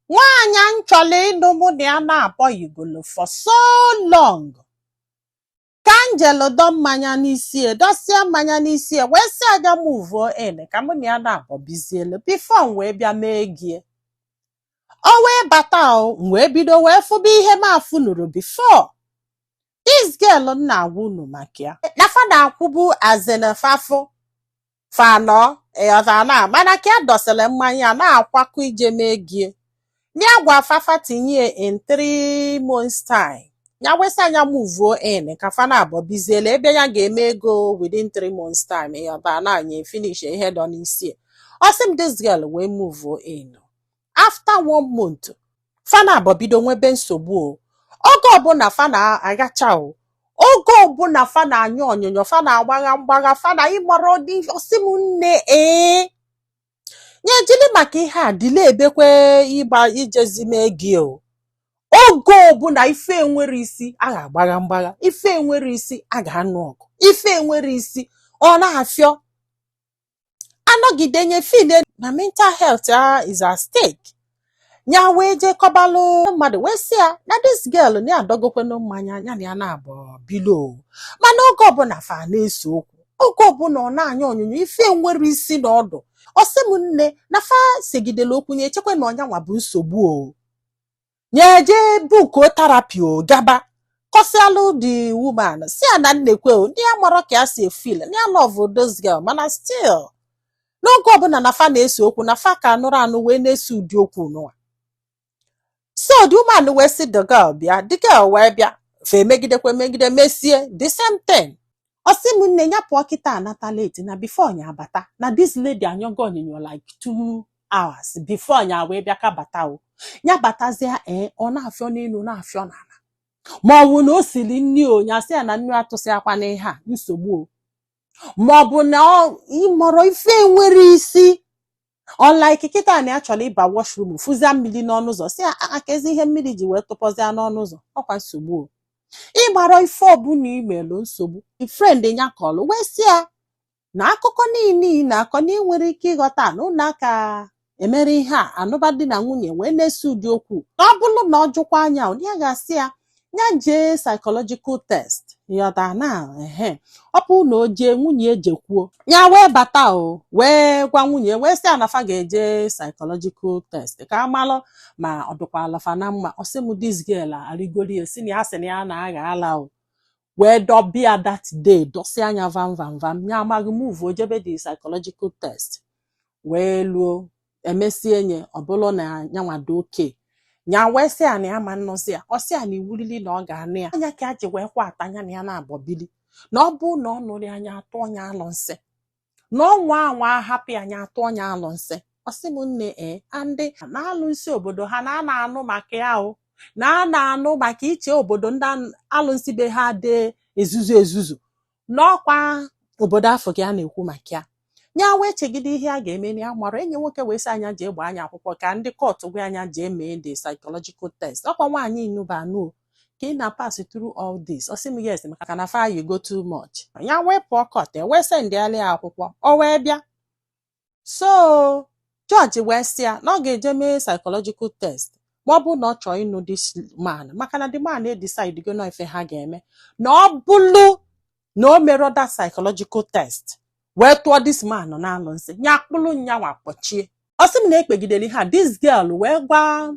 Nwaanyị m chọrọ ịnụ, mụ na ya na-abọyigolo for so long, ka m jelu dọ mmanya n'isi ya, dọsịa mmanya n'isi ya, wee sị aga move in ka mụ na ya na-abọbizielu before m wee bịa mee gie. O wee bata o, m wee bido wee fụba ihe m afụnuru before. This girl m na-agwa unu maka ya na fa na-akwụbu azenefafụ fanọ, ịghọtara? Na mana ka ya dọsịrị mmanya na-akwakọ ije mee gie ya, gwa fafa tinye in 3 months time. Ya wesị anya move in ka fa na-abọbiziele ebe ya ga-eme ego within 3 months time, ịghọtara? Na anyị finish ihe dọ n'isi. Ọ sị m, this girl wee move in. After one month, fa na-abọbido nwebe nsogbu o. Oge ọbụla fa na-agacha o, oge ọbụla fa na-anya onyonyo, fa na-agbagha mgbagha, fa na ịgbara ọdị. Ọsị m, nne, ee, nye jiri maka ihe a dịla ebekwe ịgba ijezi mee gị o. Oge ọbụla ife enwere isi, a ga-agbagha mgbagha. Ife enwere isi, a ga-anụ ọgụ. Ife enwere isi, ọ na-afịọ anọgide nye feel na mental health ya is at stake. Ya wee jee kọbalụ mmadụ, wee sị ya na this girl na ya adọgokwenu mmanya ya na ya na-abọ bilo, mana oge ọbụla fa na-ese okwu, oge ọbụla ọ na-anya onyonyo, ife nwere isi na ọdụ. Ọ sị m, nne, na fa segidere okwu, ya echekwa na ọnyanwa bụ nsogbu o. Nye jee book therapy o, gaba kọsịalụ the woman, si ya na nnekwe o, ndị ya mara ka ya si efeel na ya love this girl, mana still n'oge ọbụla na fa na-ese okwu, na fa ka nụrụ anụ wee na-ese ụdị okwu nụwa. So the woman wee sị the girl bịa. The girl wee bịa, fa emegidekwa emegide, mesie the same thing. Ọ sị m, nne, ya pụọ kịta, anata late, na before nya abata, na this lady anyọgo onyinyo like 2 hours before nya wee bịa ka bata o. Ya batazie, ee, ọ na-afịọ n'elu, na-afịọ n'ala, ma ọ bụ na o siri nri o, nya sị ya na nri atụsị akwa n'ihe a nsogbu o, ma ọ bụ na ọ ịmọrọ ife nwere isi. Unlike kịta na ya chọrọ ịba washroom, fụzia mmiri n'ọnụ ụzọ, si ya aka ezi ihe mmiri ji wee tụpọzịa n'ọnụ ụzọ, ọkwa nsogbu o. Ịgbara ife ọbụla imelụ nsogbu. Friend ya kọlụ wee sị ya na akụkọ niile ị na-akọ na ị nwere ike ịghọta na ụlọ aka emere ihe a anụba di na nwunye wee na-ese ụdị okwu, na ọ bụrụ na ọ jụkwa anya, ya ga-asị ya ya jee psychological test, yọta na ehe. Ọ bụ na o jee, nwunye ejekwuo ya, wee bata o, wee gwa nwunye, wee sị ya na fa ga-eje psychological test ka amalụ ma ọ dịkwala fa na mma. Ọ sị m, this girl arịgoro ya, si na ya sị na ya na-agha ala o, wee dọbịa that day, dọsị anya vam vam vam. Ya amaghị move o jebe the psychological test, wee luo emesie nye, ọ bụrụ na yanwa dị oke. Nya wee sị ya na ya ma nnọzi ya. Ọ sị ya na iwurili na ọ ga-anụ ya anya ka a ji wee kwa ata anya na ya na-abọbili, na ọ bụ na ọ nụrụ anya atụ ọnya alụ nsị, na ọnwa anwa ahapụ ya, anya atụ ọnya alụ nsị. Ọ sị m, nne, ee, andị na alụnsị obodo ha na a na-anụ maka ya o, na a na-anụ maka iche obodo ndị alụnsị be ha dị ezuzu ezuzu n'ọkwa obodo afọ ka a na-ekwu maka ya. Ya wee chegide ihe a ga-eme na ya mara. Enyi nwoke wee sị anya jee gbaa anya akwụkwọ ka ndị court gwa anya jee mee the psychological test. Ọkwa nwaanyị inuba anụ ka ị na-pass through all this. Ọ sị m yes, maka na fa you go too much. Ya wee pụọ court, wee sendịala ya akwụkwọ, o wee bịa. So jọji wee sị ya na ọ ga-eje mee psychological test, ma ọ bụrụ na ọ chọọ ịnụ this man, maka na the man e-decide go na ife ha ga-eme, na ọ bụrụ na o mere that psychological test wee tụọ this man na-alụ nsị, ya kpụrụ nyanwa kpọchie. Ọ sị m na ekpegidere ihe a. This girl wee gwa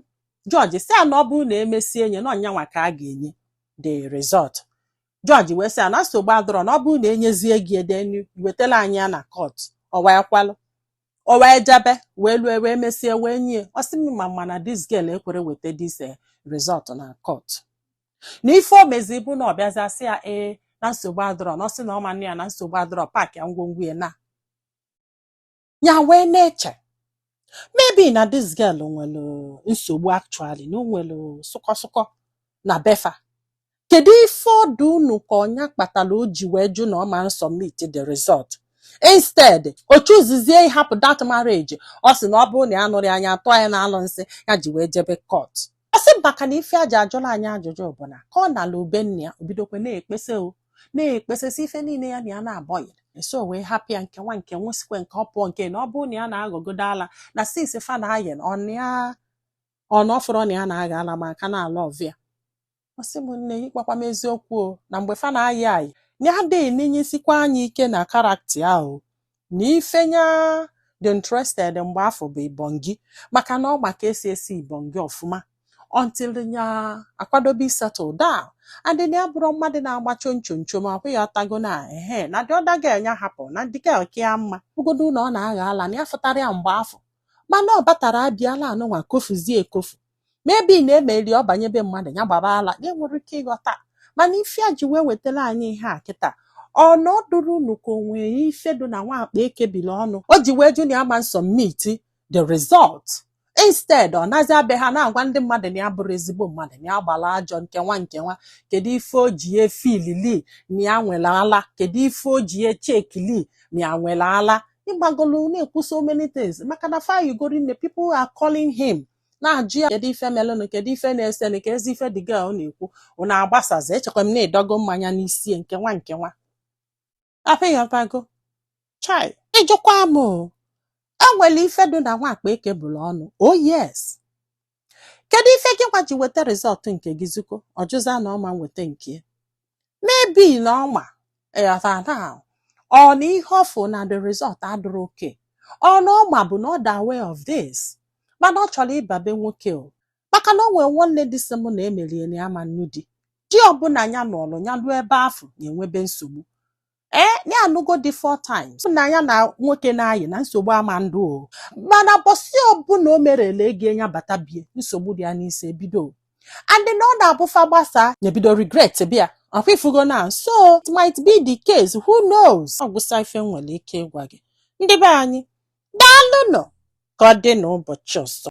jọji, sị ya na ọ bụrụ na emesie nye na ọnyanwa ka a ga-enye the result. Jọji wee sị ya na nsogbu adọrọ, na ọ bụrụ na enyezie gị edenu, wetara anyị ya na court. Ọ wee kwalụ, o wee jebe, wee lue, wee mesie, wee nye. Ọ sị m ma mana this girl ekwere weta this result na court, na ife o mezi bụ na ọ bịaza sị ya ee, na nsogbu adọrọ, na ọ sị na ọ ma nne ya na nsogbu adọrọ, pack ya ngwongwo ya. Na ya wee na-eche maybe na this girl nwere nsogbu, actually na o nwere sụkọ sụkọ na befa. Kedu ife ọdụ unu ka ọnya kpatara o ji wee jụ na ọ ma submit the result? Instead o chuzizie ịhapụ that marriage. Ọ sị na ọ bụrụ na ya nụrụ anya atụ ya na alụ nsị, ya ji wee jebe court. Ọ sị maka na ife aja ajụla anyị ajụjụ bụ na ka ọ nala ube nna ya, o bidokwa na-ekpesa o na-ekpesasị ife niile ya na ya na-abọghị eso, wee hapụ ya nke nwa nke nwụsịkwe nke ọ pụọ, nke na ọ bụrụ na ya na-aghọgodo ala na since fa na-ayị ọ na ya. Ọ na ọ fọrọ na ya na-agha ala ma aka na-ala ọvịa. Ọ sị m, nne, ịgbakwa m eziokwu o, na mgbe fa na-ayị ayị na ya adịghị enenyesikwa anya ike na character ya o, na ife nya dị interested mgbe afọ bụ ibongi, maka na ọ ma ka esi esi ibongi ọfụma, until nya akwadobe settle down, and na ya bụrụ mmadụ na-agba chonchonchom akwụ ya ọtago na ehe na the other girl ya hapụ na the girl ka ya mma ugodo na ọ na-agha ala na ya fụtara ya mgbe afọ, mana ọ batara abịala anụnwa kofuzie ekofu. Maybe na emeri ọ banyebe mmadụ ya gbaba ala ya nwere ike ịghọta. Mana ife a ji wee wetara anyị ihe a kịta, ọ na ọ dụrụ unu ka o nwere ife dị na nwakpa ekebili ọnụ o ji wee jụ na ya ma submit the result. Instead ọ nazi abịa ha na-agwa ndị mmadụ na ya bụrụ ezigbo mmadụ, na ya gbara ajọ nkenwa nkenwa. Kedu ife o ji efilili na ya nwere ala? Kedu ife o ji echekili na ya nwere ala? Ịgbagolu na-ekwu so many things, maka na fayugori nne, people are calling him na-ajụ ya kedu ife melụnụ, kedu ife na-esenụ, ka ezi ife the girl na-ekwu unu agbasazi. Echekwa m na ịdọgo mmanya n'isi nkenwa nkenwa apịghọtago. Chai, ịjụkwa m o, enwere ife dị na nwakpa ekebụlụ ọnụ. Oh yes, kedu ife gị nwa ji weta result nke gị zuko ọjụza na ọma nweta nke ya? Maybe na ọma ịghọta na ọ na ihe ọfụ na the result adịrọ oke ọ na ọma bụ na ọ dị aware of this, mana ọ chọrọ ịbabe nwoke o, maka na o nwere nwanne dị sị m na emerie na ya ma nnu di di ọbụla ya nọrọ ya ruo ebe afọ ya enwebe nsogbu. Ee, ya anụgo dị four times na ya na nwoke na-ayị na nsogbu ama ndụ o, mana bọsị ọbụla o merele ego ya bata bie, nsogbu dị ya n'isi ebido, and na ọ na-abụfa gbasa ya ebido regret bịa ọkwa ifugo na. So it might be the case, who knows? Ọ gwụsa ife m nwere ike ịgwa gị, ndị be anyị. Daalụnụ, ka ọ dị n'ụbọchị ọzọ.